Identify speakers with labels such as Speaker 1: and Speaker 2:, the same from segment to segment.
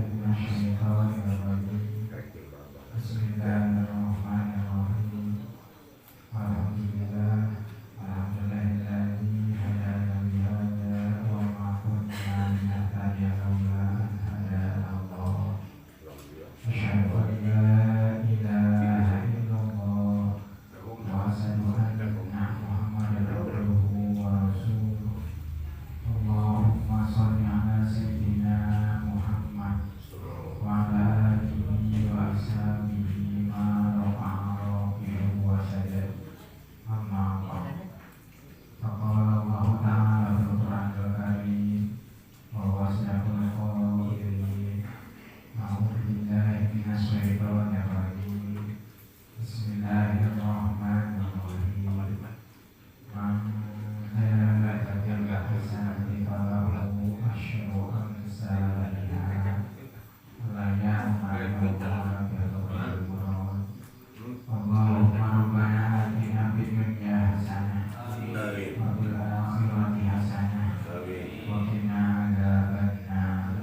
Speaker 1: Minasyaitonirrajim. Bismillahirrahmanirrahim. Alhamdulillah, alhamdulillahilladzi hadana li hadza wa ma kunna linahtadiya laula an hadana Allah. Asyhadu an la ilaha illallah wa asyhadu anna Muhammadan abduhu wa rasuluh. Allahumma shalli ala sayyidina Muhammad wa ala alihi wa ashabihi ma rafa'a rafi'u wa sajad. Amma ba'd. Faqala Allah ta'ala fil Qur'anil Karim wa huwa asdaqul qailin. A'udzu billahi minasyaitonir rajim. Bismillahirrahmanirrahim. Man jaa bil hasanati falahu asyru amsalha la ya'malu bil. Allahumma rabbana atina fid dunya hasanah wa fil akhirati hasanah wa qina adzabannar.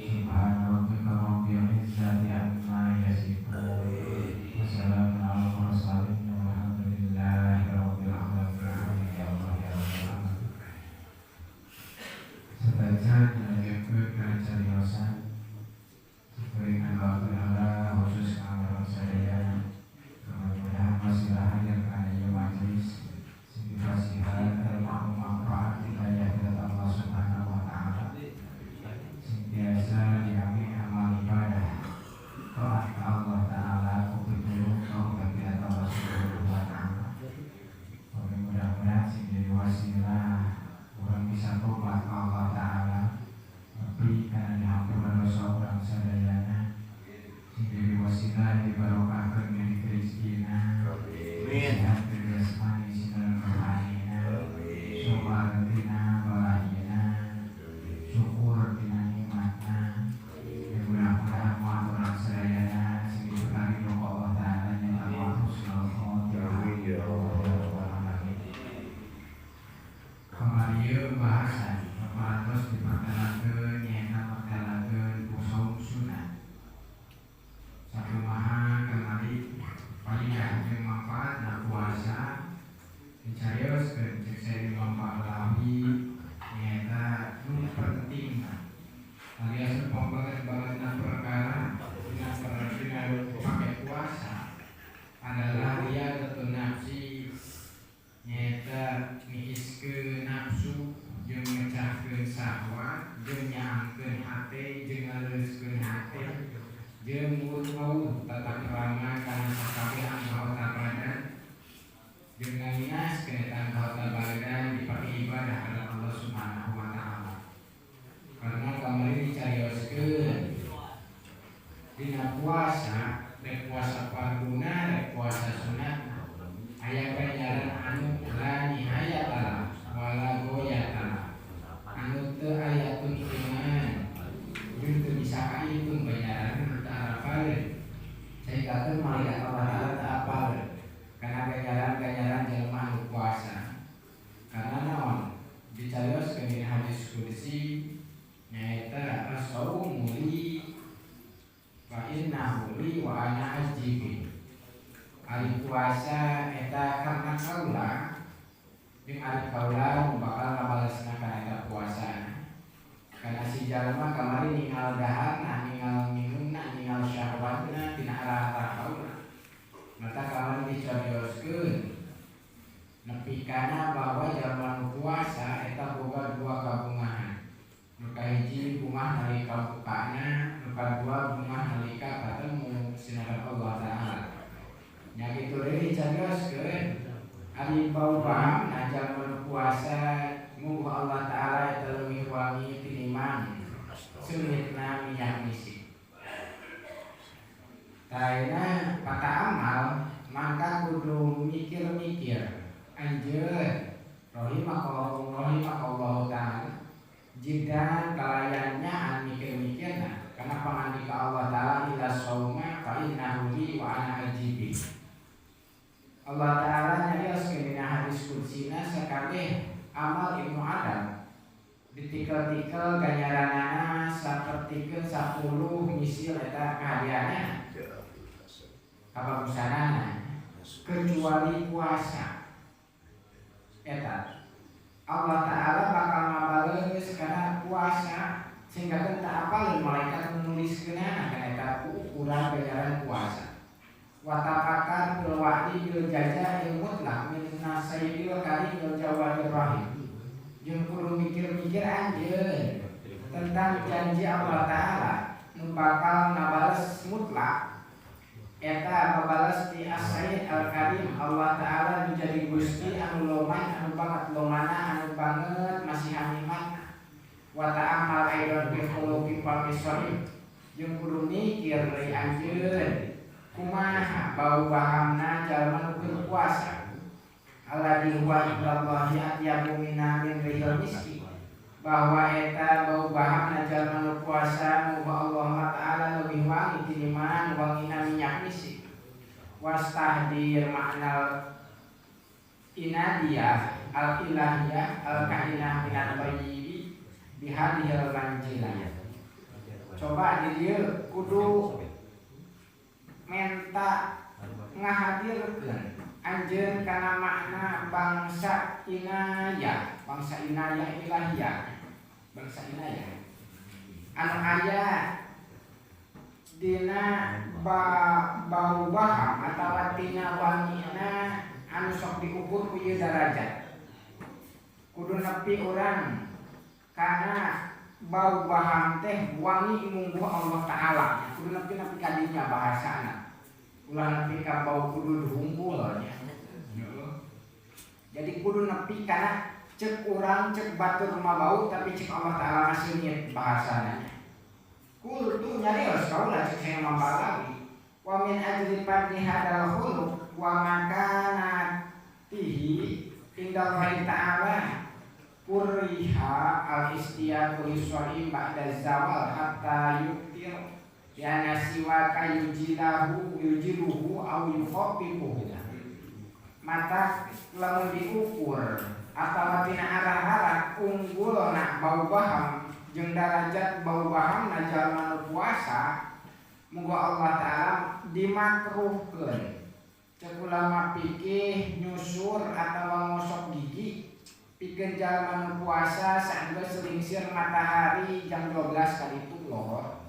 Speaker 1: Subhana rabbika rabbil izzati amma yasifun. Wassalamun alal mursalin walhamdulillahi rabbil alamin. Ya Allah ya Rabbal alamin. Sebaca dilanjutkan ke cariosan diberikan Allah khusus kanggo sadaya. Mudah-mudahan wasilah hadir kana ieu majelis sing dipasihan ilmu manfaat hidayah dari Allah Subhanahu wa taala. Sing biasa diambil amal ibadah taat ka Allah taala ku pitulung taufik dari Allah Subhanahu wa taala. Mudah-mudahan sing jadi wasilah urang bisa tobat ka Allah taala, nepi kana dihampura dosa urang sadayana, sing jadi wasilah dibarokahkeun diri rezekina, sehat jasmani sinar rohanina, sumar tina balahina, syukur tina nikmatna. Ya, mudah-mudahan moal urang sadayana sing dibekali ku Allah taala nyata husnul khotimah.
Speaker 2: Amin ya Allah.
Speaker 1: Kamari ieu bahasan parantos diperkenalkeun nyaeta mertelakeun saum sunat. Sakumaha kamari faidah jeung manfaatna puasa dicarioskeun cek Sayyid Imam Ba'alawi nyaeta nu pentingna alias nu pambanget-bangetna perkara dina dina pake puasa adalah riyadhatun nafsi, nyaeta niiskeun nafsu jeung mecahkeun syahwat jeung nyaangkeun hate jeung ngaleuskeun hate jeung ngawuh tata krama kana sakabeh anggota badan jeung ngalinaskeun eta anggota badan dipake ibadah kana Allah Subhanahu wa taala. Karena kamari dicarioskeun dina puasa, rek puasa farduna rek puasa sunat, aya ganjaran anu la nihayata wala ghayata, anu teu aya tungtungan jeung teu bisa kahitung ganjaran teu arapaleun, sehingga malaikat Allah Ta'ala teu apaleun kana ganjaran-ganjaran jelema anu puasa. Karena naon? Dicarioskeun dina hadis qudsi nyaeta as-saumu li fa innahu li wa ana ajzi bih. Ari puasa eta karena kaula jeung ari kaula nu bakal ngabalesna kana eta puasa. Karena si jalma kamari ningal daharna, ningal minumna, ningal syahwatna tina arah-arah kaula. Maka kamari dicarioskeun nepi kana bahwa jalma nu puasa eta boga dua kabungahan. Nu kahiji bungah nalika bukana, nu kadua bungah nalika katemu sinareng Allah Ta'ala. Nya kitu deui dicarioskeun ari bau bahamna jalma nu puasa mungguh Allah Ta'ala eta leuwih wangi tinimbang seungitna minyak misik. Taina kata amal maka kudu mikir-mikir anjeun rahimakallahu rahimakallahu ta'ala jidan kalayannya an mikir-mikirna karena pangandika Allah Ta'ala illa shauma fa innahu li wa ana ajzi bih. Allah Ta'ala nyarioskeun dina hadis kudsina sakabeh amal Ibnu Adam. Ditikel-tikel ganjaranana sapertikeun 10 misil eta kahadianna kabagusanana kecuali puasa eta Allah Ta'ala bakal ngabales karena puasa sehingga kan tak apalin malaikat menuliskeunana kana eta ukuran ganjaran puasa. Wa tafakar bil wa'di bil jazaa'il mutlaq min nasayyidil karimil jawadir rahim. Jeung kudu mikir-mikir anjeun tentang janji Allah Ta'ala nu bakal ngabales mutlak eta babales di As-Sayyid Al-Karim. Allah Ta'ala menjadi Gusti anu loman, anu banget lomana, anu banget masih hanimat. Wa ta'amal aidon bi khuluqi pamisori jeung kudu mikir deui anjeun kumaha bau bahamna jalma nu keur puasa alladzi huwa indallahi atyabu min rihil miski, bahwa eta bau bahamna jalma nu puasa nu Allah Ta'ala lebih wangi tinimbang wangina minyak misik. Wastahdir maknal inadiyah al ilahiyah al kainah minat thayyibi bihadhil manzilah. Coba di dieu kudu menta ngahadirkeun anjeun kana makna bangsa inayah, bangsa inayah ilahiyah, bangsa inayah anu aya dina bau baham atawa tina wangina anu sok diukur ku ieu darajat. Kudu nepi urang kana bau baham teh wangi mungguh Allah Ta'ala. Kudu nepi-nepi kadinya bahasana, ulah nepi ka bau kudu hungkul nya. Jadi kudu nepi kana cek urang cek batur mah bau tapi cek Allah Ta'ala masih bahasana. Kultu nyarios kaula cek saya mambalawi wa min ajli fadli hadal khuluq wa makanatihi indallahi ta'ala kuriha al-istiyaqu lis-shaim ba'da zawal hatta yuktir ya nasiwaka yujilahu yujiluhu au yukhaffifuhu. Mata lamun diukur atawa tina arah-arah unggul na bau baham jeung darajat bau baham na jalma nu puasa muga Allah Ta'ala dimakruhkeun. Cek ulama fikih nyusur atawa ngosok gigi pikeun jalma nu puasa saenggeus selingsir matahari jam 12 kali itu lohor.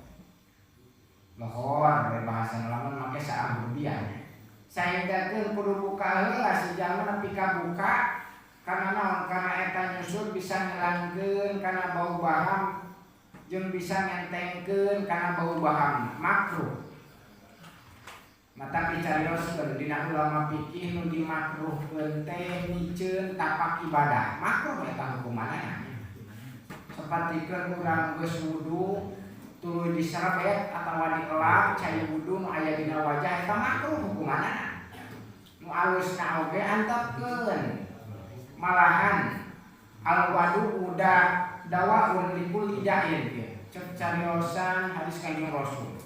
Speaker 1: Lohor bahasa lamun make saahurbiah. Saenggakeun kudu buka heula si jalma nepi ka buka karena naon? Karena eta nyusur bisa ngilangkeun kana bau baham jeung bisa ngentengkeun kana bau baham makruh. Mata dicarioskeun dina ulama fikih nu dimakruhkeun teh miceun tapak ibadah. Makruh eta hukumanna. Sapertikeun urang geus wudu tuluy diserbet atawa dielap cai wudu nu aya dina wajah eta makruh hukumanna. Nu alusna oge antepkeun. Malahan al wadu udah dawaun likulli da'in cek cariosan hadis Kanjeng Rasul.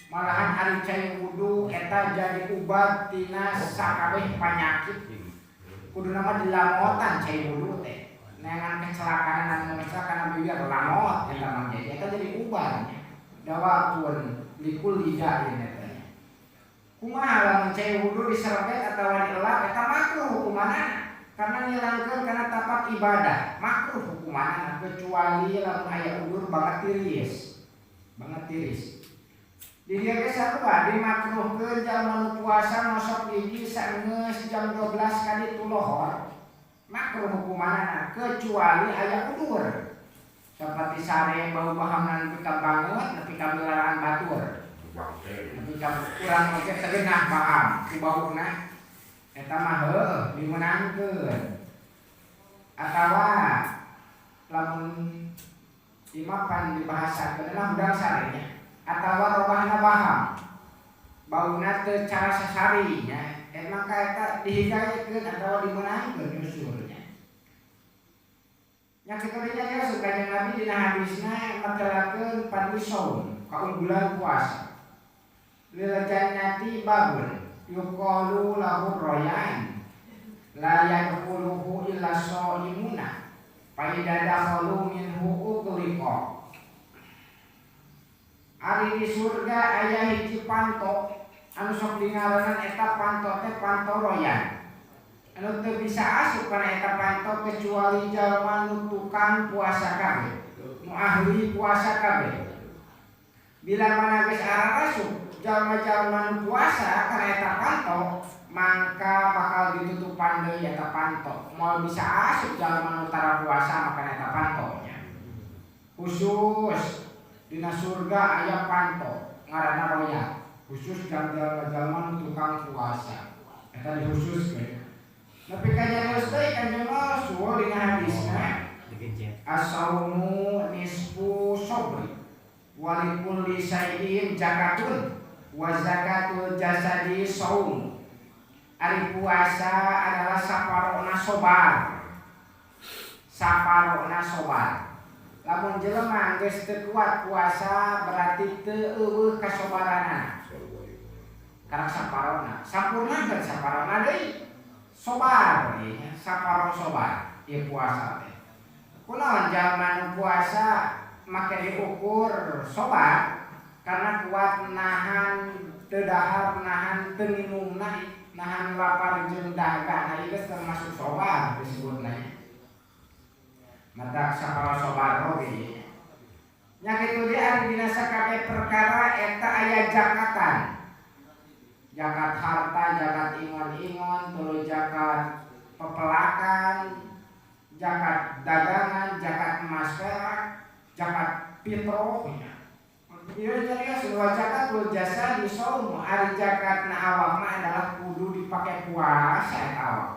Speaker 1: Malahan ari cai wudu eta jadi ubat tina sakabeh panyakit. Kuduna mah dilamotan cai wudu teh. Neangan kecelakaan anu kecelakaan biar lamot eta mah jadi eta jadi ubat. Dawaun likulli da'in eta. Kumaha lamun cai wudu diserbet atawa dielap eta makruh hukumanna. Karena ngilangkeun kana tapak ibadah makruh hukumanna kecuali lamun aya udur banget tiris. Banget tiris. Di dieu ge sarua dimakruhkeun jalma nu puasa ngosok gigi saenggeus jam 12 kali tu lohor. Makruh hukumanna kecuali aya udur. Saperti sare bau bahamna nepi ka banget nepi ka milaraan batur. Nepi ka urang oge teu geunah baham ku bauna. Eta mah heueuh dimeunangkeun. Atawa lamun imapan dibahasakeun lah hudang sare nya. Atawa robahna baham. Bauna teu cara sasari nya. Emang ka eta dihigayekeun atawa dimeunangkeun nyusul nya. Nya kitu deui nya suka kanjeng Nabi dina hadisna matelakeun fadli shaum, kaunggulan puasa. Lil jannati babun yuqalu lahu royan la yadkhuluhu illa shaimuna. Fa idza dakhalu minhu ughliqa. Ari di surga aya hiji panto anu sok dingaranan eta panto teh panto royan. Anu teu bisa asup kana eta panto kecuali jalma nu tukang puasa kabeh, nu ahli puasa kabeh. Bila mana geus arasup jalma-jalma nu puasa kana eta panto, mangka bakal ditutupan deui eta panto. Moal bisa asup jalma nu tara puasa makana eta panto nya. Khusus dina surga aya panto ngaranna royan. Khusus jalma-jalma nu tukang puasa. Eta dikhususkeun. Nepi ka nyarios deui Kanjeng Rasul dina hadisna, as-saumu nisfu sabri wa likulli syai'in zakatun wa zakatul jasadi saum. Ari puasa adalah saparona sobar. Saparona sobar. Lamun jelema geus teu kuat puasa berarti teu euweuh kasobaranana. Karena saparona, sampurnakeun saparona deui. Sobar, ya, saparo sobar ieu puasa teh. Kunaon jalma nu puasa make diukur sobar? Karena kuat nahan teu dahar, nahan teu minumna, nahan lapar jeung dahaga, nah ieu geus termasuk sobar disebutna. Mata saparo sobar oge. Nya kitu deui ari dina sakabeh perkara eta aya zakatan. Zakat harta, zakat ingon-ingon, tuluy zakat pepelakan, zakat dagangan, zakat emas perak, zakat fitrah. Ieu nyarios wa zakatul jasadi saum, ari zakatna awak mah adalah kudu dipake puasa eta awak.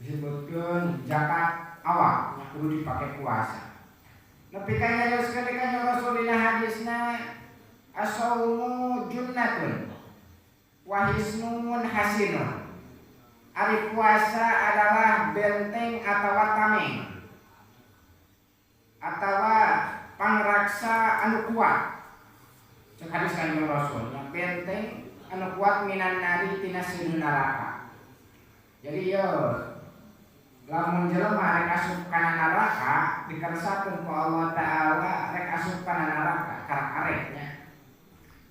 Speaker 1: Disebutkeun zakat awak nya kudu dipake puasa. Nepi ka nyarioskeun ka Rasul dina hadisna, as-saumu junnatun wa hisnun hasinun. Ari puasa adalah benteng atau tameng atau pangraksa anu kuat. Cek hadis Kanjeng Rasul, nya benteng anu kuat minan nari tina seuneu neraka. Jadi yo lamun jelema rek asup kana neraka dikersakeun ku Allah Taala rek asup kana neraka karak-areknya.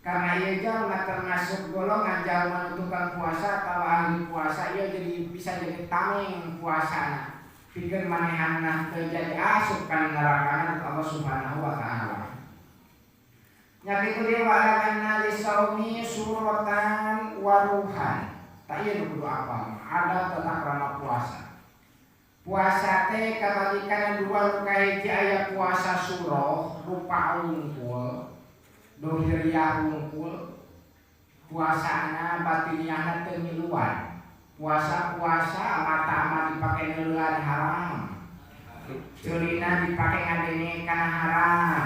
Speaker 1: Karena ieu jalma termasuk golongan jalma nu tukang puasa atau ahli puasa, ieu jadi bisa jadi tameng puasana. Pikeun manehanna teu jadi asup kana neraka Allah Subhanahu wa Ta'ala. Nya kitu deui wa anna lisaumi suratan wa ruhan. Tak ieu nu kudu apal, ada tata krama puasa. Puasa teh kabagi kana dua, nu kahiji aya puasa surah rupa wungkul, dohiriah wungkul, puasana batiniahna teu miluan. Puasa-puasa mata mah dipake neuleuan haram, ceulina dipake ngadenge kana haram,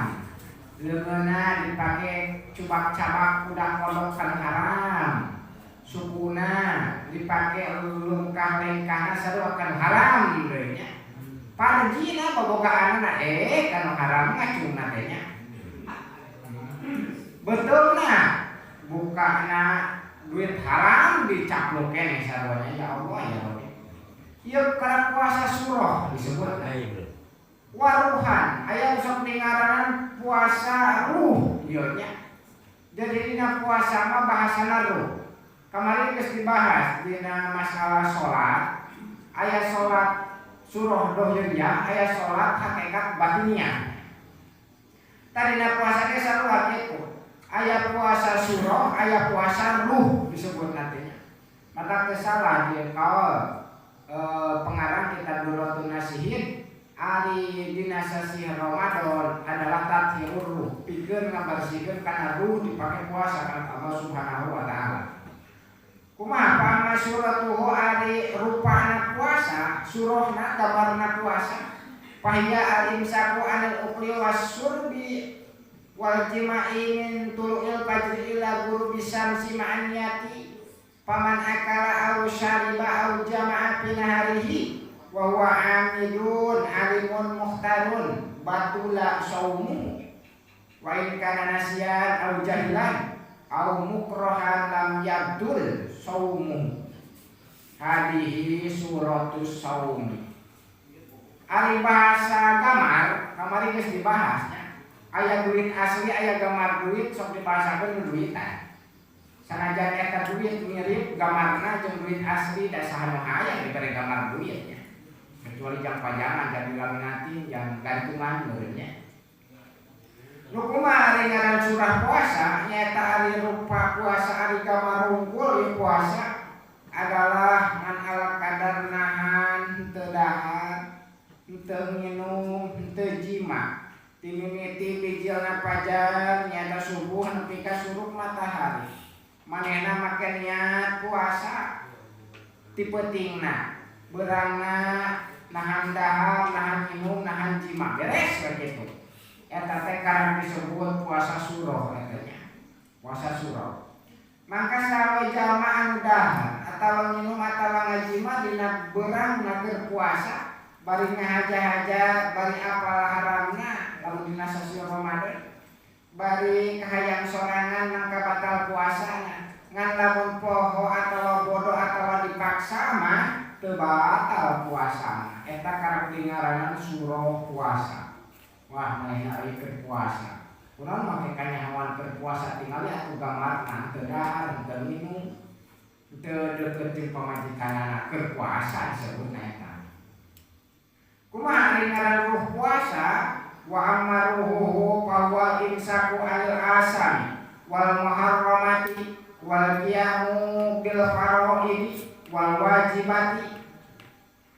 Speaker 1: leungeunna dipake cubak-cabak kudak kodok kana haram, sukuna dipake lengkah-lengkahna sarua kana haram deui nya. Parjina bobogaanna kana haram ngacungna teh nya. Betul na bukana duit haram dicaplok keneh sarua nya, ya Allah ya Rabbi. Ieu kana puasa surah disebut waruhan, aya sok dingaranan puasa ruh ieu nya. Jadi dina puasa mah bahasana ruh. Kemarin geus dibahas dina masalah salat, aya salat surah dohiriyah, aya salat hakikat batiniah. Tadina puasa ge sarua kitu. Aya puasa surah, aya puasa ruh disebut nantinya. Maka salah di kaul pengarang kitab Durratun Nasihin, ari dina sasih Ramadan adalah tathirur ruh, pikeun ngabersihkeun kana ruh dipake puasa kana Allah Subhanahu wa Taala. Kumaha pama suratuhu ari rupana puasa, surahna gambarna puasa. Fahiya al-imsaku anil ukli was surbi wal jima'i min tulu'il fajri ila ghurubi syamsi ma'an niyati, faman akala aw syariba aw jama'a fi naharihi wa huwa amidun alimun mukhtarun batula saumu, wa in kana nasiyan aw jahilan aw mukrahan lam yabtul saumu. Hadihi suratus saum. Ari bahasa gambar kamari geus dibahas nya. Aya duit asli, aya gambar duit, sok dibahasakeun nu duitan. Sanajan eta duit mirip gambarna jeung duit asli, da saha nu hayang dibere gambar duit nya. Kecuali jang pajangan, jang dilaminatin, jang gantungan meureun nya. Nu kumaha ari ngaran surah puasa? Nyaeta ari rupa puasa, ari gambar rungkul ieu puasa adalah ngan ala kadar nahan henteu dahar, henteu nginum, henteu jima. Ti mimiti bijilna fajar nyaeta subuh nepi ka suruk matahari. Manehna make niat puasa ti peutingna, beurangna nahan dahar, nahan minum, nahan jima, beres begitu. Eta teh karena disebut puasa suroh eta nya. Puasa suroh. Maka sawe jalma anu dahar atawa minum atawa ngajima dina beurang keur puasa, bari ngahaja-haja, bari apal haramna lamun dina sasi Ramadan, bari kahayang sorangan, mangka batal puasana. Ngan lamun poho atawa bodoh atawa dipaksa mah teu batal puasana. Eta karep dingaranan suroh puasa. Wah, manehna euy keur puasa. Kunaon make kanyahoan keur puasa? Tingali atuh gambarna, teu dahar, teu minum, teu deukeut jeung pamajikanana, keur puasa disebutna eta. Kumaha ari ngaran ruh puasa? Wa amma ruhuhu fa huwa imsaku anil asami wal muharramati wal qiyamu bil faraidi wal wajibati.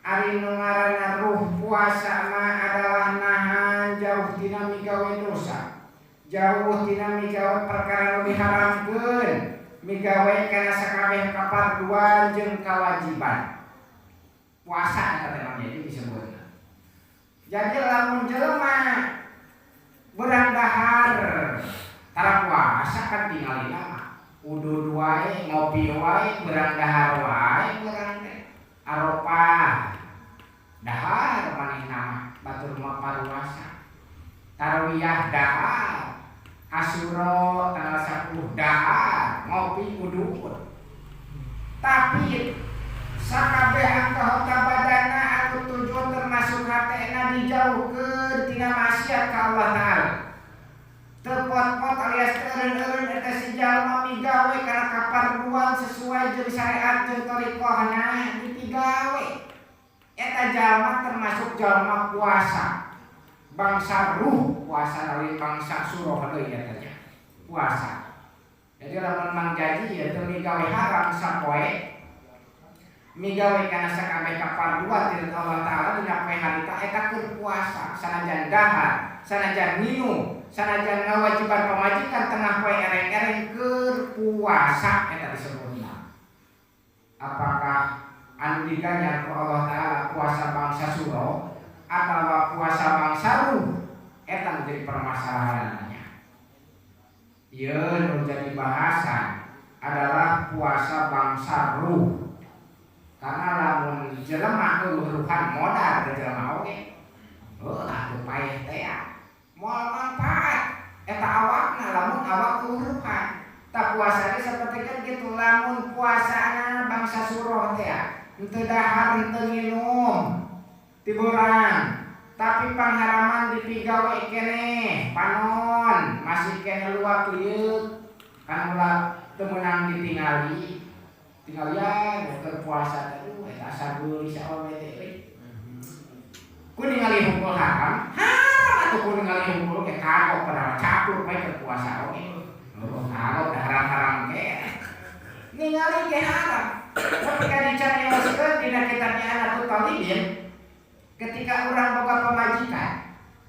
Speaker 1: Ari nu ngaranna ruh puasa mah adalah nahan jauh tina migawe dosa, jauh tina migawe perkara nu diharamkeun, migawe kana sakabeh kaparduan jeung kawajiban. Puasa eta teh mah jadi disebutna. Jadi lamun jelema beurang dahar tara puasa kan tingalina mah udud wae, ngopi wae, beurang dahar wae, beurang teh aropah dahar manehna mah, batur mah paruasa. Tarwiyah dahar, Asyura tanggal 10 dahar, ngopi, udud. Tapi sakabeh anggota badana anu tujuh termasuk hatena dijauhkeun tina maksiat ka Allah Ta'ala. Teu pot-pot alias teu eureun-eureun eta si jalma migawe kana kaparduan sesuai jeung syariat jeung thariqahna dipigawe. Eta jalma termasuk jalma puasa. Bangsa ruh puasa, lain bangsa suroh deui eta nya. Puasa. Jadi lamun Mang Jaji ya teu migawe haram sapoe, migawe kana sakabeh kaparduan ti Allah Ta'ala dina poe harita, eta keur puasa. Sanajan dahar, sanajan minum, sanajan ngawajiban pamajikan tengah poe ereng-ereng, keur puasa eta disebutna. Apakah anu diganjar ku Allah Ta'ala puasa bangsa suro atau puasa bangsa ruh? Eta menjadi permasalahannya. Ieu nu jadi bahasan adalah puasa bangsa ruh. Karena lamun jelema eueuh-ruhan modar ke jelema oge. Heuh atuh paeh teh ya. Moal manfaat eta awakna lamun awak eueuh-ruhan. Tak puasa ge seperti kan gitu, lamun puasana bangsa suroh teh ya. Henteu dahar, henteu nginum ti beurang. Tapi pangharaman dipigawe keneh, panon masih keneh luak lieuk kan ulah teu meunang ditingali. Tinggalian keur puasa, aduh eta asa geulis awewe teh euy. Ku ningali hungkul haram, haram atuh ku ningali hungkul ge kagok, padahal catur we keur puasa oge. Oh, kagok da haram-haram ge. Ningali ge haram. Ketika dicarioskeun dina kitab I'anatut Thalibin, ketika urang boga pamajikan,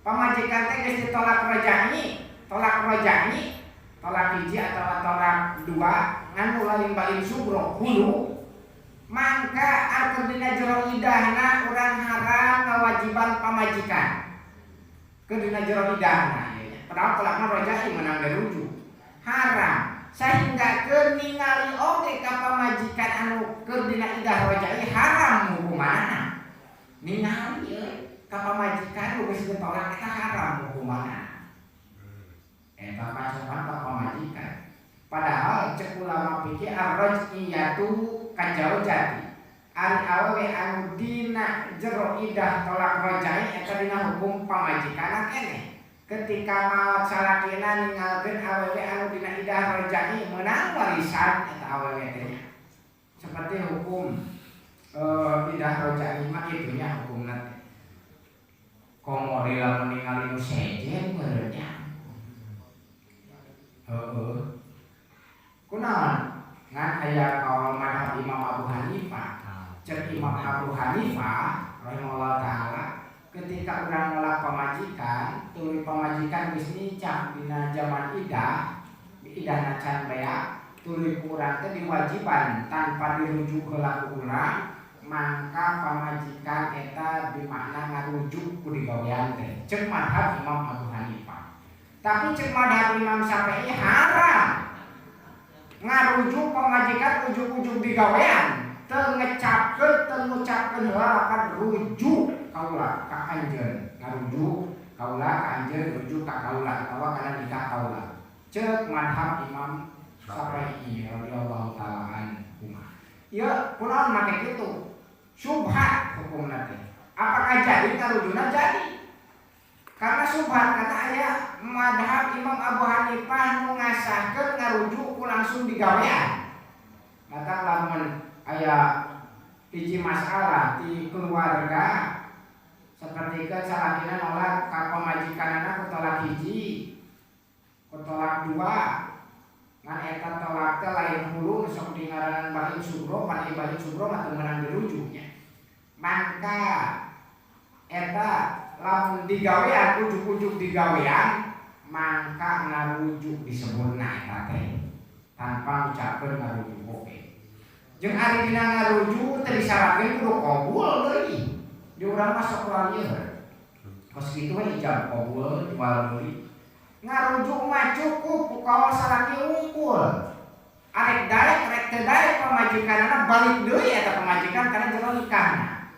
Speaker 1: pamajikan teh geus ditolak rajai, tolak rajai, tolak hiji atau tolak dua, ngan lain bain sugro hulu, mangka arti dina jero idahna urang haram ngawajiban pamajikan ke dina jero idahna ieu nya. Padahal tolakna rajai menang dirujuk haram, sehingga keur ningali oge ka pamajikan anu keur dina idah rajai haram hukumanna. Ningali euy ka pamajikan nu geus ditolak eta haram hukumanna. Eta pacokan ka pamajikan. Padahal cek ulama fikih, ar-raj'iyatu kazaujati. Ari awewe anu dina jero idah talak rajai eta dina hukum pamajikan keneh. Ketika maot salakina ninggalkeun awewe anu dina idah rajai, meunang warisan eta awewe teh. Seperti hukum idah rajai mah kitu nya hukumna teh. Komo lamun ningali nu sejen meureun nya. Heeh. Kunaon? Ngan aya kaul madhab Imam Abu Hanifah. Cek Imam Abu Hanifah rahimahullah taala, ketika urang nolak pamajikan, tuluy pamajikan geus nincak dina zaman idah, idahna can beak, tuluy ku urang teh diwajiban tanpa dirujuk heula ku urang, mangka pamajikan eta bimakna ngarujuk ku digawean teh. Cek madhab Imam Abu Hanifah. Tapi cek madhab Imam Syafi'i haram ngarujuk pamajikan ujug-ujug digawean, teu ngecapkeun, teu ngucapkeun heula lapan rujuk kaula ka anjeun, ngarujuk kaula ka anjeun, rujuk ka kaula atawa kana nikah kaula. Cek madhab Imam Syafi'i radhiyallahu taala anhu. Ya, kunaon make kitu? Syubhat hukumna teh. Apakah jadi ngarujuna? Jadi. Karena syubhat, karena aya madhab Imam Abu Hanifah nu ngasahkeun ngarujuk ku langsung digawean. Maka lamun aya hiji masalah di keluarga seperti ke salakina nolak ka pamajikanana ku talak hiji, ku talak dua, ngan eta talak teh lain hulu sok dingaranan bain sugro, pan bain sugro mah teu meunang dirujuknya. Maka eta lamun digawean ujug-ujug digawean, mangka ngarujuk disebutna eta teh tanpa ngucapkeun ngarujuk oge. Jeung ari dina ngarujuk teh disyaratkeun kudu qabul deui. Di urang mah sok lieur. Kos kitu we ijab qabul jual beli. Ngarujuk mah cukup ku kaul salaki wungkul. Arek daek rek teu daek pamajikanana, balik deui eta pamajikan kana jero nikahna.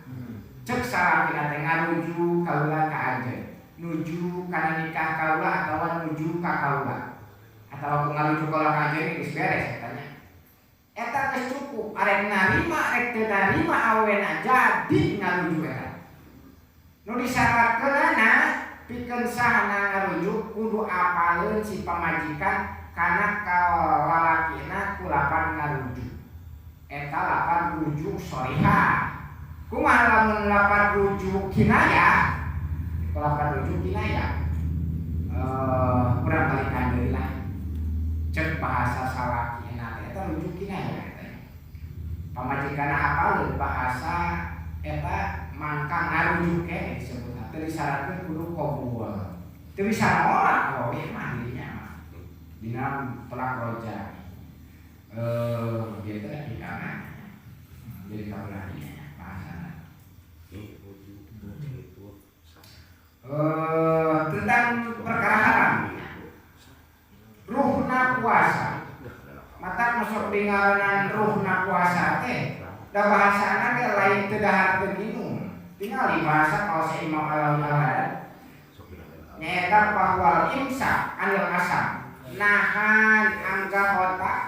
Speaker 1: Cek salakina teh ngarujuk kaula ka anjeun. Nuju kana nikah kaula atawa nuju ka kaula. Atawa ku ngarujuk kaula ka anjeun geus beres eta nya. Eta geus cukup, arek narima arek teu narima awena jadi ngarujuk eta. Nu disyaratkeunana pikeun sahna ngarujuk kudu apaleun si pamajikan kana kalalakina ku lapan ngarujuk. Eta lapan rujuk sharihah. Kumaha lamun lapan rujuk kinayah? Lapan rujuk kinayah. Kurang balikan deui lah. Cek bahasa salakina teh eta rujuk kinayah eta. Pamajikanna apaleun bahasa eta mangka ngarujuk keneh disebutna. Teu disyaratkeun kudu qabul. Teu bisa nolak awewe mah dirinya mah. Dina talak rajai. Dia teh dikana. Jadi kaulani bahasana. Tentang perkara haram. Ruhna puasa. Mata masuk di ngaranan ruhna puasa teh. Da bahasana ge lain teu dahar teu minum. Tingali bahasa kalau si Imam Alawi Al-Haddad. Nyaeta bahwal imsak anil asam. Nahan angga otak,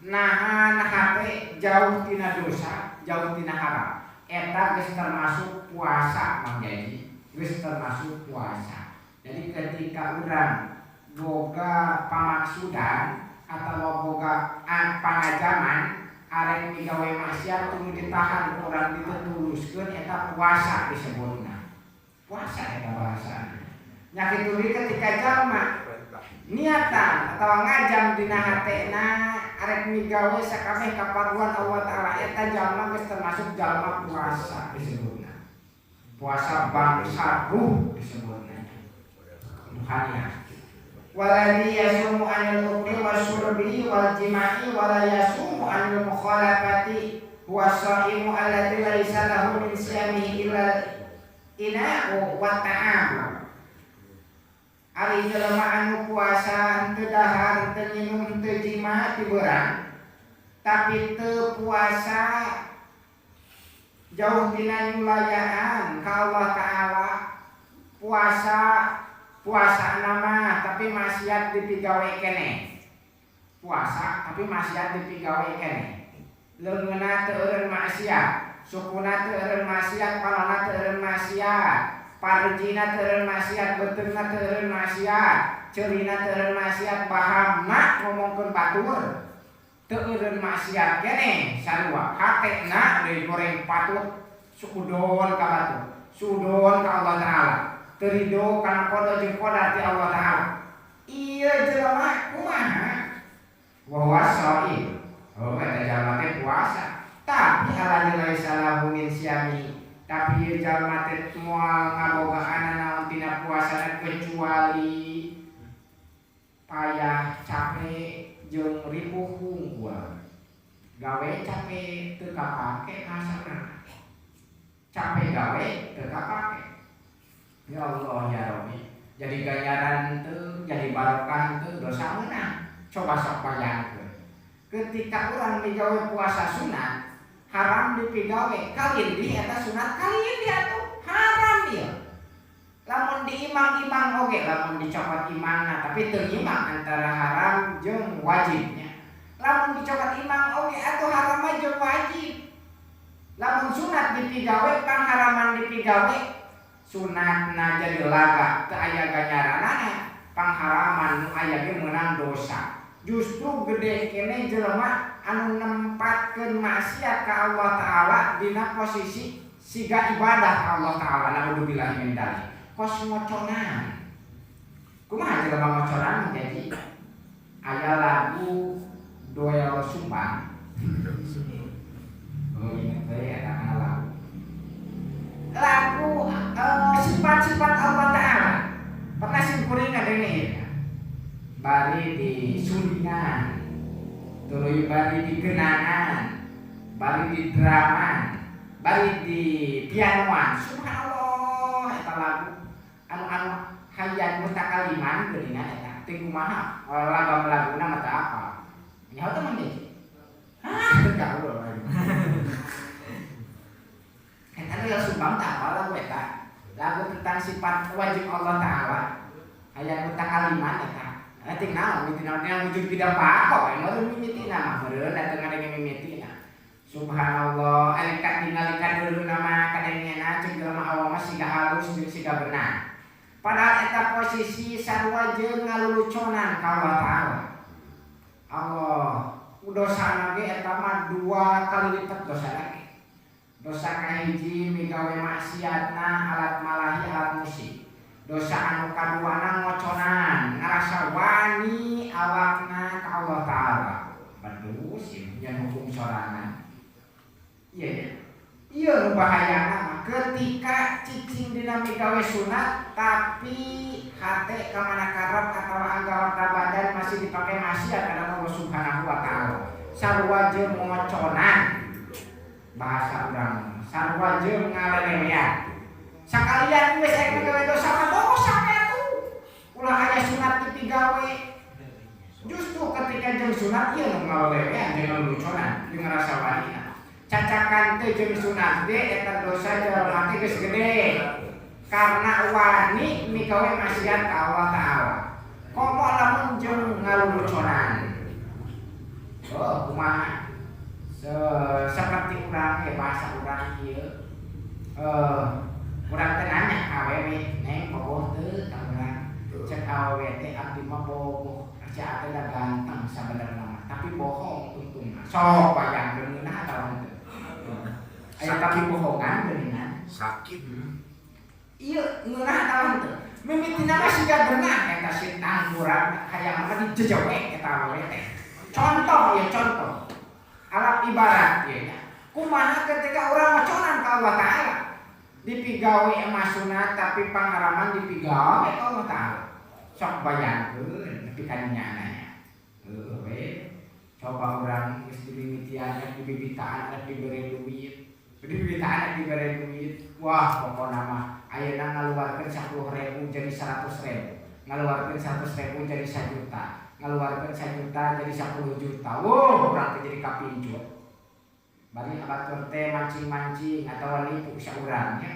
Speaker 1: nahan hate jauh tina dosa, jauh tina haram. Eta geus termasuk puasa, Mang Jaji. Geus termasuk puasa. Jadi ketika urang boga pamaksudan atau boga pangajaman arek migawe maksiat tuluy ditahan ku urang ditetuluskeun, eta puasa disebutna. Puasa eta bahasana. Nya kitu deui ketika jalma niatan atau ngajam dina hatena arek migawe sakabeh kaparluan Allah Taala, eta jalma geus termasuk jalma puasa disebutna. Puasa bangsa ruh disebutna. Ruhaniah. Waladzi yasumu anil ukli wasyurbi wal jima'i wa la yasumu anil mukhalafati huwa shaimu alladzi laisa lahu min siyamihi illa ina'u wa ta'am. Ari jelema anu puasa henteu dahar, henteu minum, henteu jima ti beurang, tapi teu puasa jauh tina nyulayaan ka Allah Ta'ala. Puasa puasa nama tapi maksiat dipigawe keneh. Puasa tapi maksiat dipigawe keneh, leungeunna teu eureun maksiat. Sukuna teu eureun maksiat, palona teu eureun maksiat, parjina teu eureun maksiat, beuteungna teu eureun maksiat, ceurina teu eureun maksiat, bahamna ngomongkeun batur teu eureun maksiat keneh sarua. Hatena deui goreng patut, suudon ka batur, suudon ka Allah Ta'ala, teu ridho kana qada jeung qadar ti Allah Ta'ala. Ieu jelema kumaha? Wa huwa shaim. Oh, eta jalma teh puasa, tapi ala laisa lahu min siyami, tapi ieu jalma teh moal ngabogaan naon tina puasana kecuali payah, capek jeung ripuh hungkul. Gawe capek teu kapake, masana capek gawe teu kapake. Ya Allah ya Rabbi, jadi ganjaran teu, jadi barokah teu, dosa meunang. Coba sok bayangkeun, ketika orang migawe puasa sunat, haram dipigawe, kalin di eta sunat, kalin di atuh haram ieu. Lamun diimang-imang oge, lamun dicokot imangna, tapi teu imang antara haram jeung wajibnya. Lamun dicokot imang oge atuh haram mah jeung wajib. Lamun sunat dipigawe, pangharaman dipigawe, sunatna jadi laga, teu aya ganjaranana, pangharaman nu aya ge meunang dosa. Justru gede kene jelema anu nempatkeun maksiat ka Allah Ta'ala dina posisi siga ibadah ka Allah Ta'ala. Naudzubillah min dzalik. Kos ngoconan. Kumaha jelema ngoconan? Jadi aya lagu Doel Sumbang. Oh, ingat teh eta kana lagu lagu sifat-sifat Allah Ta'ala. Pernah simkuring ngadenge ieu bari di sulingan, tuluy bari di genangan, bari di draman, bari di pianoan. Subhanallah, eta lagu anu anu hayyan mutakaliman geuningan eta teh kumaha lagu laguna mah teu apal. Nyaho teh Mang Jeje? Ah, teu gaul. Eta nu Sumbang teh apal lagu eta, lagu tentang sifat wajib Allah Ta'ala, hayyan mutakaliman eta. Ting naon mimitina dina wujud bidang pako we meureun mimitina mah, meureun da teu ngadenge mimitina. Subhanallah, ari katingali kadeuleu mah kadengena ceuk jelema awam mah siga halus jeung siga benar. Padahal eta posisi sarua jeung ngaluluconan ka Allah Ta'ala. Allah, dosana ge eta mah dua kali lipat dosana ge. Dosa kahiji migawe maksiatna alat malahi, alat musik. Dosa anu kaduana ngoconan, ngarasa wani awakna ka Allah Ta'ala. Bedus ieu hukum sorangan. Iya ya. Iya, nu bahayana mah ketika cicing dina migawe sunat tapi hate ka mana karep atawa anggota badan masih dipakai maksiat kana Allah Subhanahu wa Ta'ala. Sarua jeung ngoconan, bahasa urang sarua jeung ngalelewean. Sakalian geus aya migawe dosa mah dosa atuh. Ulah aya sunat dipigawe. Justru ketika jeung sunat ieu nu ngalelewean jeung leluconan jeung ngarasa wani. Cacakan teh jeung sunat ge eta dosa jelema teh geus gede. Karena wani migawe maksiat ka Allah Ta'ala. Komo lamun jeung ngaluluconan. Oh, kumaha? Seperti urang ge, bahasa urang ieu. Urang teh nanya ka awewe, "Neng, bogoh teu ka urang?" Cek awewe teh, "Abdi mah bogoh, sia teh da ganteng sabenerna mah, tapi bohong tungtungna." Sok bayangkeun, ngeunah atawa henteu? Aya tapi bohongan geuningan.
Speaker 3: Sakit.
Speaker 1: Ieu ngeunah atawa henteu? Mimitina mah siga geunah eta si tangkuran, hayang mah dijejewek eta awewe teh. Contoh ya, contoh. Alat ibarat ieu nya. Kumaha ketika urang ngoconan ka Allah Ta'ala? Dipigawe mah sunat tapi pangaraman dipigawe ka Allah Ta'ala. Sok bayangkeun nepi ka dinya nya. Heuh we. Coba urang geus dimimitian, rek dibibitaan, rek dibere duit. Dibibitaan rek dibere duit. Wah, pokona mah ayeuna ngaluarkeun 10.000 jadi 100.000. Ngaluarkeun 100.000 jadi 1 juta. Ngaluarkeun 1 juta jadi 10 juta. Wuh, urang teh jadi kapincut. Bari abatur teh mancing-mancing atau nipu saurang nya.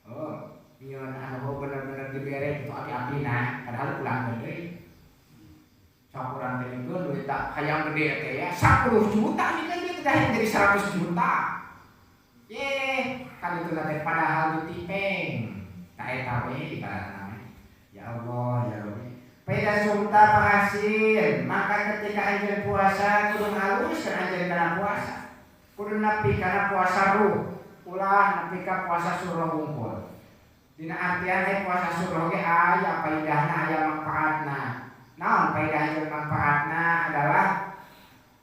Speaker 1: Oh, nyieun anu bener-bener dibere itu api-apina, padahal pulang deui. Sok urang teh nyieun duit tak hayang gede teh ya, 10 juta nih kan duit teh jadi 100 juta. Ye, Kan itu teh padahal ditipeng. Ta eta we ibaratna. Ya Allah, ya Rabbi. Faida sumta fahasin, maka ketika anjeun puasa kudu ngaluskeun anjeun kana puasa. Kudu nepi kana puasa ruh, ulah nepi ka puasa surah wungkul. Dina artian aya puasa surah ge aya paidahna, aya manfaatna. Naon paidah jeung manfaatna adalah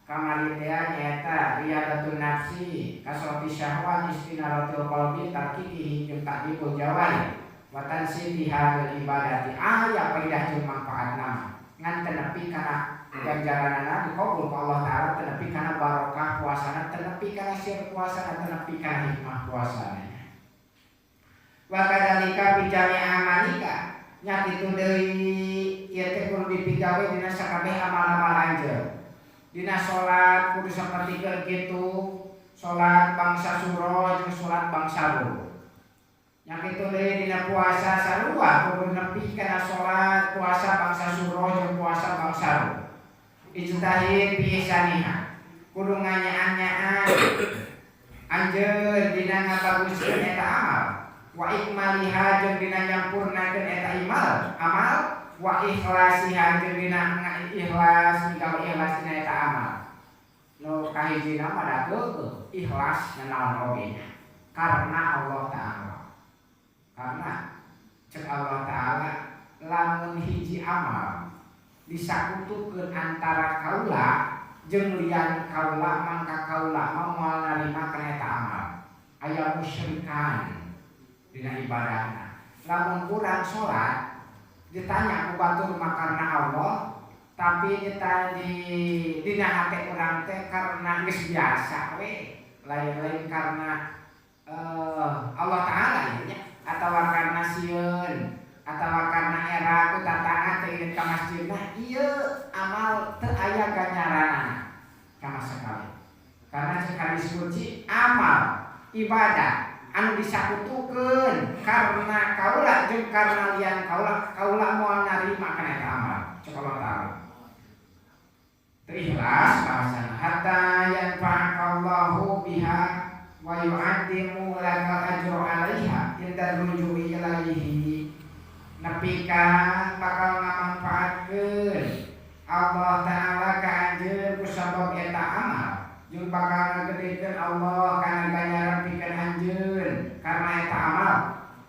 Speaker 1: kamari teh nyaeta riyadatun nafsi, kasrati syahwat, istinaratul qalbi, tarkihi jeung ta'dibul jawari, wa tansibiha lil ibadati. Aya paidah jeung manfaatna. Ngan teu nepi kana ganjaranana dikabul ku Allah Ta'ala, teu nepi kana barokah puasana, teu nepi kana sir puasana, teu nepi kana hikmah puasana. Wa kadzalika bi jami' amalika, nya kitu deui ieu teh kudu dipigawe dina sakabeh amal-amal anjeun. Dina salat kudu sapertikeun kitu, salat bangsa suro jeung salat bangsa ruh. Nya kitu deui dina puasa sarua kudu nepi kana salat puasa bangsa suro jeung puasa bangsa ruh. Ijtahid bi ihsaniha, kudu nganyaan-nyaan anjeun dina ngabaguskeun eta amal. Wa ikmaliha jeung dina nyampurnakeun eta imal amal, wa ikhlasiha jeung dina ikhlas migawe ikhlas dina eta amal. Nu kahijina mah da keukeuh ikhlas nanaon oge nya karena Allah Ta'ala. Karena cek Allah Ta'ala lamun hiji amal disakutukeun antara kaula jeung lian kaula, mangka kaula mah moal narima kana eta amal. Aya musyrikan dina ibadahna. Lamun kurang salat ditanya ku batur mah karena Allah, tapi ditanya di dina hate urang teh karena geus biasa we, lain-lain karena Allah Ta'ala ieu nya, atawa karena sieun, atawa karena era ku tatangga teu inget ka masjid. Nah, ieu amal teu aya ganjaranana sama sekali. Karena cek hadis qudsi, amal ibadah anu disakutukeun karena kaula jeung karena lian kaula, kaula moal narima kana eta amal. Cek Allah Ta'ala. Teu ikhlas bahasana. Hatta yanfa'akallahu biha wa yu'addimu lakal ajra 'alaiha inda ruju'i ilaihi. Nepi ka bakal ngamanfaatkeun Allah Ta'ala ka anjeun ku sabab eta amal, jeung bakal ngagedekeun Allah kana ganjaran pikeun anjeun karena eta amal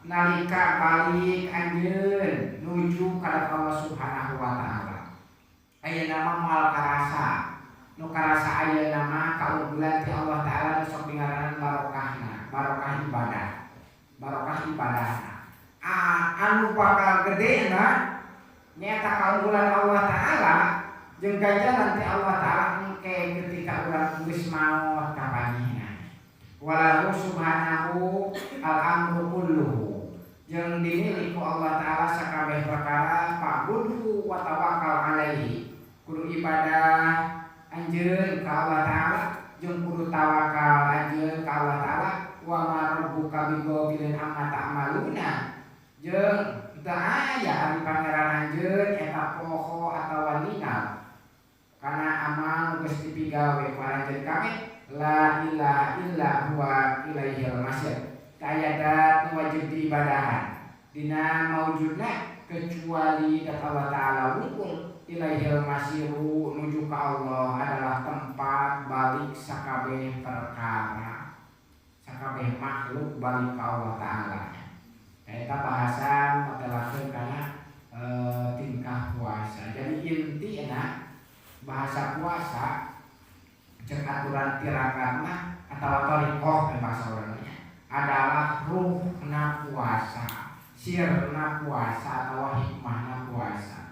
Speaker 1: nalika balik anjeun nuju ka Allah Subhanahu wa Ta'ala. Ayeuna mah moal karasa. Nu karasa ayeuna mah kaunggulan ti Allah Ta'ala nu sok dingaranan barokahna, barokah ibadah. Barokah ibadahna. Anu bakal gedena nyaeta kaunggulan Allah Ta'ala jeung ganjaran ti Allah Ta'ala engke ketika urang geus maot kapanggihna. Walahu subhanahu al-amru kulluhu, jeung dimiliki ku Allah Ta'ala sakabeh perkara, fa'budhu wa tawakkal alaihi. Kudu ibadah anjeun ka Allah Ta'ala jeung kudu tawakal anjeun ka Allah Ta'ala. Wa ma rabbuka bighafilin amma ta'maluna, jeung teu aya ari pangeran anjeun eta poho atawa ningal kana amal nu geus dipigawe ku anjeun kabeh. La ilaha illa huwa ilaihil masir. Teu aya dat nu wajib diibadahan dina maujudna kecuali dat Allah Ta'ala wungkul. Ilaihil masiru, nuju ka Allah adalah tempat balik sakabeh perkara, sakabeh makhluk balik ka Allah Ta'ala. Eta bahasan matelakeun kana tingkah puasa. Jadi intina bahasa puasa cek aturan tirakat mah atau thariqah bahasa orangnya adalah ruhna puasa, sirna puasa atau hikmahna puasa.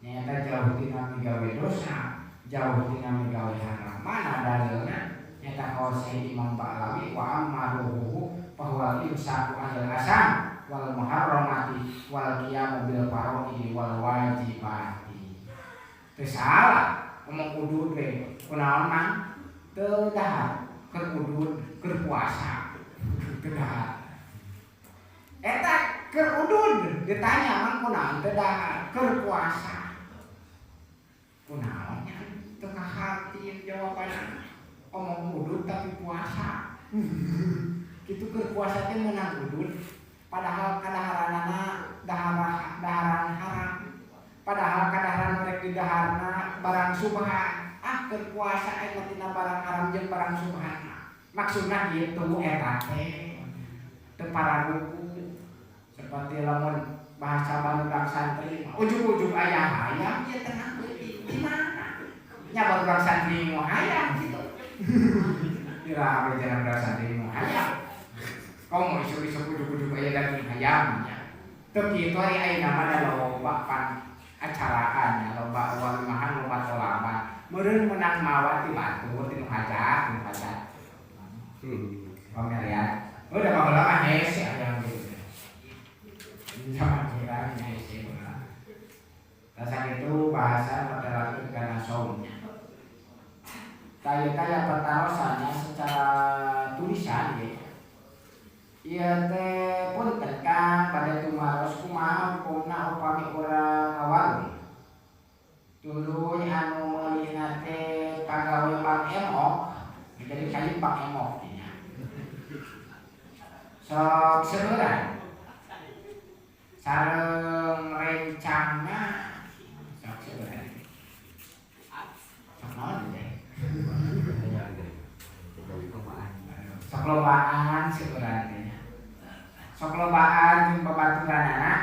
Speaker 1: Nyata jauh tina migawe dosa, jauh tina migawe haram. Mana dalilna? Nyata kawas Imam Ba'lawi, wa amma ruhuhu fahuwal imsaku anil asam wal muharramati wal qiyamu bil faraidi wal wajibati. Teu salah ngomong udud we. Kunaon mang? Teu dahar keur udud, keur puasa. Teu dahar. Eta keur udud ditanya mang kunaon teu dahar keur puasa. Kunaon nya teu kaharti jawabanna. Omong udud tapi puasa. Kitu keur puasa teh meunang udud, padahal kadaharanana daharan haram, padahal kadaharan rek di daharna barang subhat. Ah, keur puasa aing mah tina barang haram jeung barang subhat. Maksudna kitu, eta teh teu pararuku seperti lamun bahasa barudak santri mah ujug-ujug aya hayam ieu tengah peuting di mana nya. Barudak santri mau hayam gitu, kira apa jangan barudak santri mau hayam, komo isuk-isuk ujug-ujug aya daging hayam nya. Teu kitu, ari ayeuna mah da loba pan acaraan nya, loba walimahan, loba tolaban, meureun meunang mawa ti batur, ti nu hajat, ti nu hajat pamelian. Udah baheula mah hese hayam gitu, zaman urang nya hese baheula. Tah, itu bahasa matelakeun kana saumnya. Kaya kaya patarosannya secara tulisan ya. Ieu teh punten Kang, bade tumaros kumaha hukumna upami urang ngawarung tuluy anu meulina teh pagawe Bank Emok, jadi kayu Bank Emok nya sok seueuran sareng rencangna, sok seueuran, sok naon teh, sok lobaan seueuran teh nya, sok lobaan jeung babaturanana,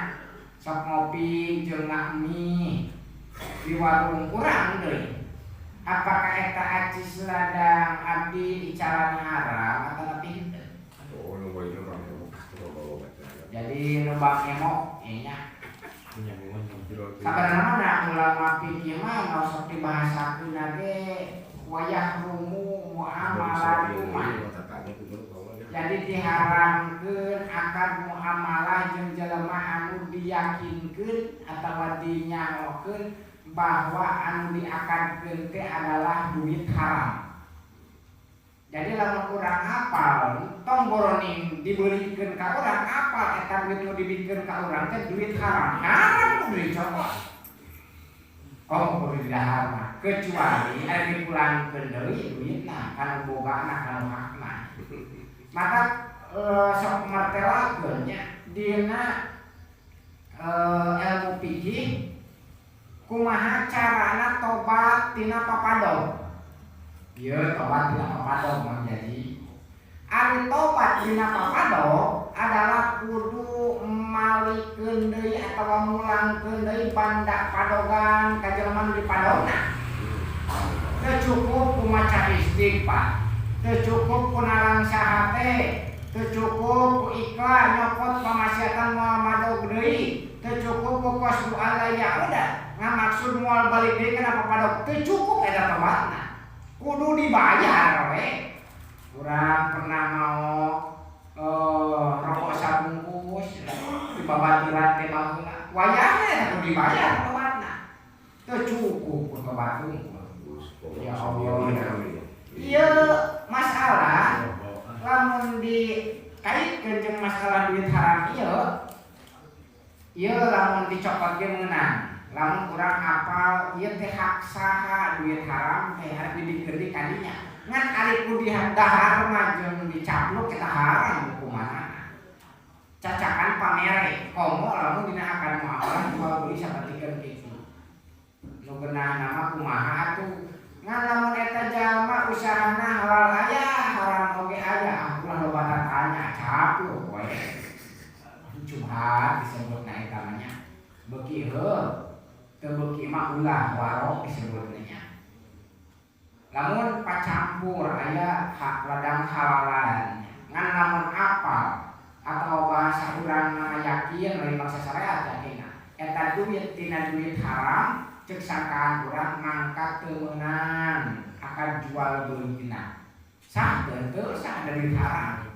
Speaker 1: sok ngopi jeung ngakmi di warung urang deui. Apakah eta acis ladang abdi icalan haram atau tapi henteu? Jadi nu Bank Emok nya sabarna mana ulama fikih mah nu sok dibahasakeun ge wayahrumu muamalatuma, jadi diharamkeun akad muamalah jeung jelema anu diyakinkeun atawa dinyahokeun bahwa anu diakadkeun teh adalah duit haram. Jadi lamun urang apal, tong boroning dibelikeun ka urang, apal eta duit nu dibikeun ka urang teh duit haram. Haram kudu dicokot. Komo kudu didahar mah, kecuali aya dipulangkeun deui duitna kana bogana, kana hakna. Maka sok martelakeun nya dina ilmu fikih kumaha carana tobat tina papadog. Ieu tobat tina papadog mah, jadi ari tobat tina papadog adalah kudu malikeun deui atawa mulangkeun deui banda padogan ka jelema nu dipadogna. Teu cukup ku maca istighfar, teu cukup ku nalangsa hate, teu cukup ku ikhlas nyokot pamaksiatan moal madog deui, teu cukup ku qasdu alla yauda, ngamaksud moal balik deui kana papadog, teu cukup eta tobatna. Kudu dibayar we. Urang pernah mau rokok sabungkus di babaturan teh baheula. Wayahna eta kudu dibayar tobatna. Teu cukup ku tobat hungkul. Ya Allah. Ieu masalah lamun dikaitkeun jeung masalah duit haram ieu, ieu lamun dicokot ge meunang. Lamun urang apal ieu teh hak saha, duit haram teh arek dibikeun di kadinya. Ngan ari ku dahar mah jeung dicapluk eta haram hukumanana. Cacakan pamere, komo lamun dina akad muamalah jual beli sapertikeun kitu. Nu geunahna mah kumaha atuh? Ngan lamun eta jalma usahana halal aya, haram oge aya, ah ulah loba tatanya, capluk we. Syubhat disebutna eta mah nya. Beuki heuh, teu beuki mah ulah warok disebutna nya. Lamun pacampur aya hak ladang halalan, ngan lamun apal atau bahasa urang mah yakin, lain bangsa syariat yakinna eta duit tina duit haram, cek sangkaan urang mangkat teu meunang akad jual beulina. Sah teu? Teu sah, ada duit haram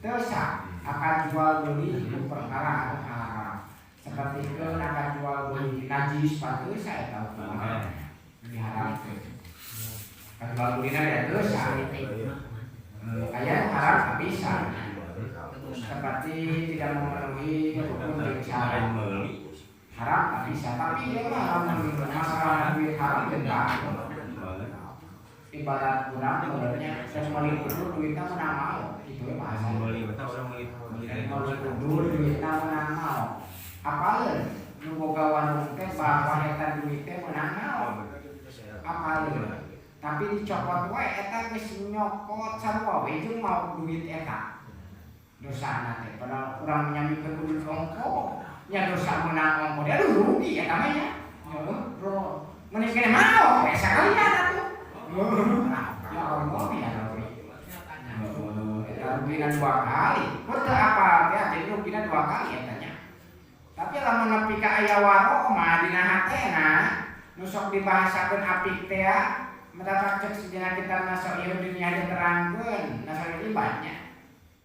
Speaker 1: teu sah akad jual beli itu perkara anu haram. Seperti ke akad jual beli najis pan teu sah eta hukumanna, diharamkeun akad jual belina ya teu sah. Aya haram tak bisa, seperti tidak memenuhi rukun jeung syarat haram tak bisa. Tapi dia mah lamun masalah duit haram jeung. Ibarat urang benernya dan meuli kudu duitna meunang mau itu we bahasa.
Speaker 3: Meuli eta urang meuli meuli
Speaker 1: Meuli kudu duitna meunang mau. Apaleun nu boga warung teh bahwa eta duit teh meunang mau. Apaleun. Tapi dicokot wae eta geus nyokot sarua we jeung mau duit eta. Dosana teh padahal urang nyamikeun kudu ongko. Nya dosa meunang ongko dia aduh rugi eta mah nya. Heeh, bro. Mending kene mau we sakalian atuh. Ya Allah ya Rabbi. Eta rugina dua kali. Kok teu apal teh jadi rugina dua kali eta nya. Tapi lamun nepi ka aya waroma dina hatena nu sok dibahasakeun apik teh mendapat cek sejenak kita masuk ieu dunia diterangkeun nasab ibadnya.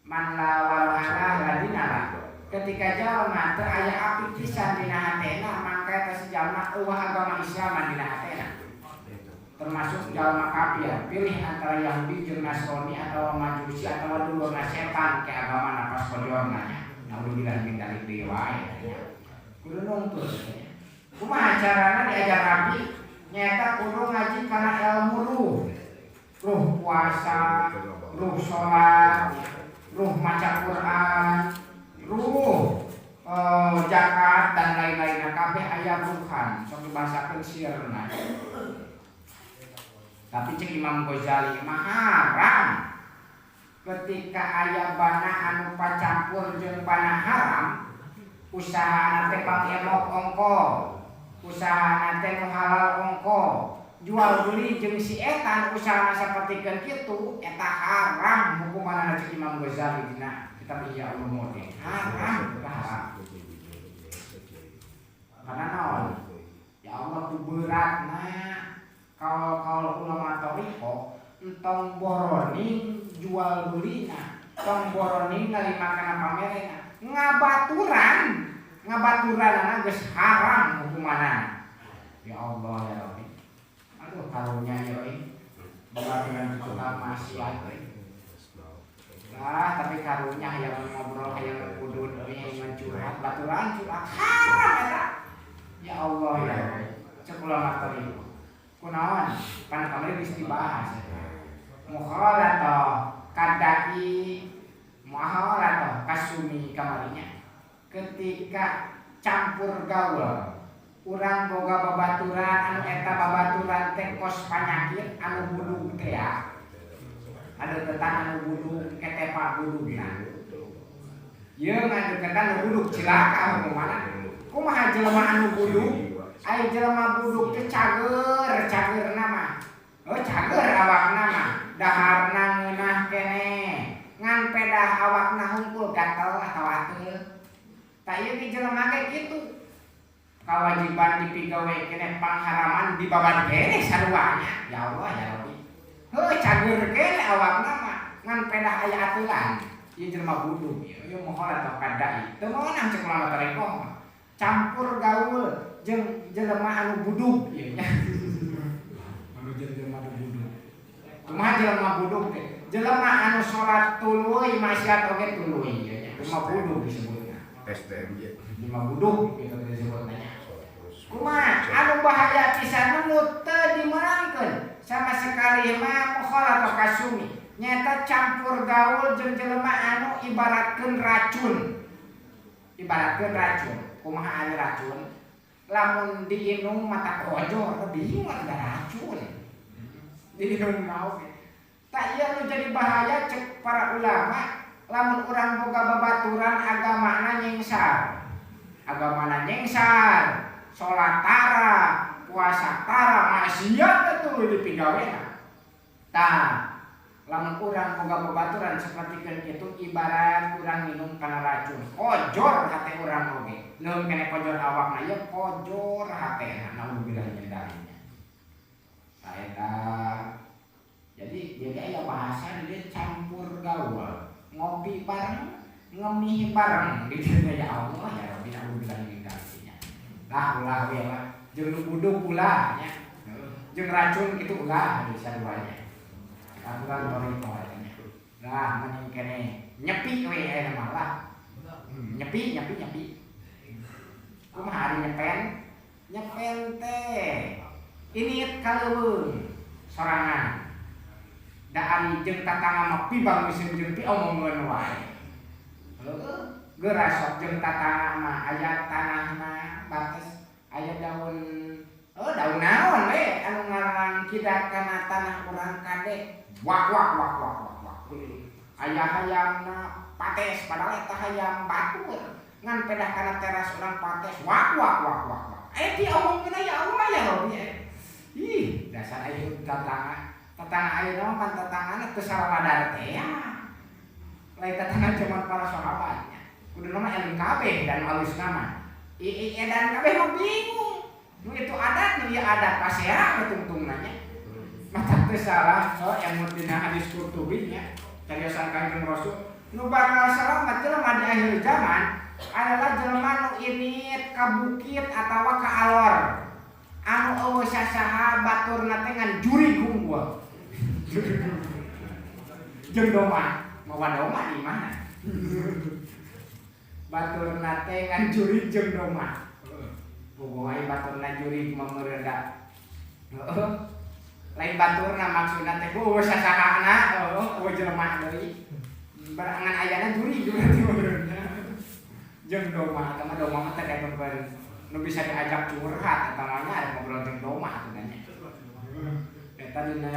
Speaker 1: Man la waro'ala ladina lah. Ketika jalma teu aya apik pisan dina hatena maka eta si jalma eueuh agama Islam dina hatena. Termasuk jalma kafir, pilih antara Yahudi jeung Nasrani atau Majusi atau dulurna setan ke agama napas kojorna nya. Naudzubillah min dzalik deui wae nya. Kudu nungtun nya. Kumaha carana diajar Nabi? Nyaeta kudu ngaji kana ilmu ruh. Ruh puasa, ruh salat, ruh maca Quran, ruh zakat dan lain-lainnya kabeh aya ruhan, sok dibahasakeun sirna. Tapi cek Imam Ghazali mah haram ketika aya bana anu pacampur jeung bana haram, usahana teh pangemok ongko, usahana teh nu halal ongko, jual beli jeung si eta usahana sapertikeun kitu eta haram hukumanna cek Imam Ghazali dina kitab Ihya Ulumuddin. Haram, haram. Karena naon? Ya Allah ku beratna kalau ulama thoriqoh entong boroning jual belina, tong boroning narima kana pamerena, ngabaturan, ngabaturanana geus haram hukumanana. Ya Allah ya Rabbi. Aduh karunya ya euy. Babaturan tukang maksiat euy. Lah tapi karunya hayang ngobrol hayang kudud euy hayang curhat baturan curhat haram eta. Ya Allah ya Rabbi. Cek ulama thoriqoh. Kunaon? Pan kamari geus dibahas. Mukhalatah kadai muhawalatah kasumi kamarinya. Ketika campur gaul, urang boga babaturan anu eta babaturan teh kos panyakit anu budug teh ya. Adeketan anu budug ketepa budugna. Ieu ngadeketan anu budug cilaka hukumanna. Kumaha jelema anu budug? Ai jelema budug teh cager, cagerna mah. Oh cager awakna mah, daharna ngeunah keneh. Ngan pedah awakna hungkul gatel atawa teu. Tah ieu ge jelema ge kitu. Kawajiban dipigawe keneh pangharaman dibaban keneh saruanya. Ya Allah ya Rabbi. Heuh cager keneh awakna mah, ngan pedah aya aturan. Ieu jelema budug ieu, ieu moal atau kadai. Teu meunang cek ulama thoriqoh mah. Campur gaul jeung jelema anu budug ieu nya. Anu jeung jelema anu budug. Kumaha jelema budug teh? Jelema anu salat tuluy maksiat oge tuluy ieu nya. Jelema budug disebutna.
Speaker 4: STMJ.
Speaker 1: Jelema budug kitu disebutna nya. Kumaha anu bahaya pisan nu teu dimeunangkeun sama sekali mah mukhalatah kasumi. Nyaeta campur gaul jeung jelema anu ibaratkeun racun. Ibaratkeun racun. Kumaha anu racun? Lamun diinum mata kojor, bingung ada racun. Diinum mau. Tak ieu nu jadi bahaya cek para ulama, lamun urang boga babaturan agamana nyengsar. Agamana nyengsar, salat tara, puasa tara, maksiat atuh dipigawena. Tah, lamun urang boga babaturan sapertikeun kitu ibarat urang minum kana racun. Kojor hate urang oge. Leuweung keneh kojor awakna ieu kojor hatena naudzubillah min dzalik. Tah eta. Jadi aya bahasa dia campur gaul, ngopi bareng, ngemih bareng gitu ya Allah ya Rabbi naudzubillah min dzalik. Lah ulah we lah jeung nu budug ulah nya. Jeung racun kitu ulah bisa duanya. Aturan thoriqoh eta nya. Lah mending keneh nyepi we aya mah lah. Nyepi nyepi nyepi. Kumaha ari nyepen? Nyepen teh ini kaleuweung sorangan. Da ari jeung tatangga mah pibanguseun jeung piomongeun wae. Heueuh, geura sok jeung tatangga mah aya tanahna bates aya daun, oh, daun naon we anu ngaran kidat kana tanah urang kade. Wak wak wak wak wak wak. Aya hayamna pates, padahal eta hayam batur. Ngan pedah kana teras urang pates, wak wak wak wak wak. Eh, diomongkeun, ya Allah ya Rabbi. Ih, dasar aya tatangga. Tatangga ayeuna mah pan tatanggana teu saladar teh ya. Lain tatangga zaman para sahabatnya. Kuduna mah eling kabeh dan alusna mah. I edan kabeh mah bingung. Nu itu adat, nu ieu adat, pasea we tungtungna nya. Mata teu salah, oh, yang dina hadis Qurtubi nya, cariosan Kanjeng Rasul, nu bakal salamet jelema di akhir zaman adalah jelema nu indit ka bukit atawa ka alor. Anu euweuh sasaha, baturna teh ngan jurig hungkul. Jeung doma, mawa doma di mana? Baturna teh ngan jurig jeung doma. Boboai baturna jurig mah meureun da. Heeh. Lain baturna, maksudna teh euweuh sasahana, heueuh, euweuh jelema deui. Barangan ayana jurig berarti meureun. Jeung doma, eta mah doma mah teh kayak nu bisa diajak curhat, eta mah nya, ada ngobrol jeung doma atuh nya. Eta dina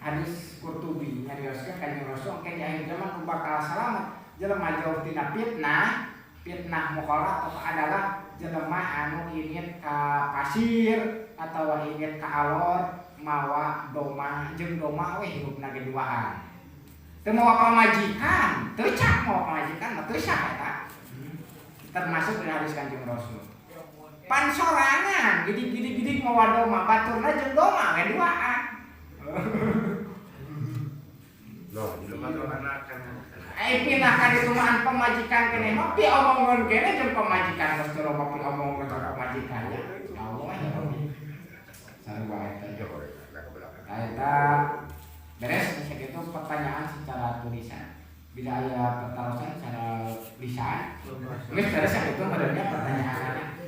Speaker 1: hadis Qurtubi nyarioskeun Kanjeng Rasul, engke di akhir zaman nu bakal salamet jelema jauh tina fitnah, fitnah mukhalatah adalah jelema anu indit ka pasir atawa indit ka alor mawa doma, jeung doma we hirupna ge duaan. Teu mawa pamajikan, teu cak mawa pamajikan mah teu sah eta. Termasuk dina hadis Kanjeng Rasul. Pan sorangan gidig-gidig-gidig mawa doma, baturna jeung doma we duaan.
Speaker 3: Loh, jelema tuh anak kan.
Speaker 1: Eh, pindah ka ditu mah pamajikan keneh mah piomongeun keneh jeung pamajikan, geus teu loba piomongeun ka pamajikannya. Ya Allah ya Rabbi. Sarua eta. Nah, eta beres sakitu pertanyaan secara tulisan. Bila aya pertarosan secara lisan, geus beres sakitu meureunnya pertanyaanna.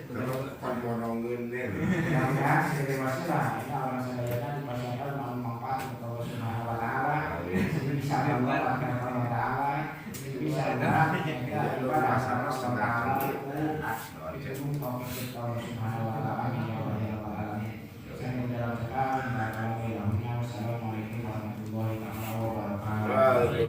Speaker 3: Pamonongeun deh.
Speaker 1: Mudah-mudahan sebagai wasilah ini orang sadayana dipasihan manfaat untuk Allah Subhanahu wa taala. Bisa Allah wa taala bisa ya ibadah sama Allah taala itu Allah Subhanahu wa taala. Amin ya rabbal alamin. Saya dalam sekarang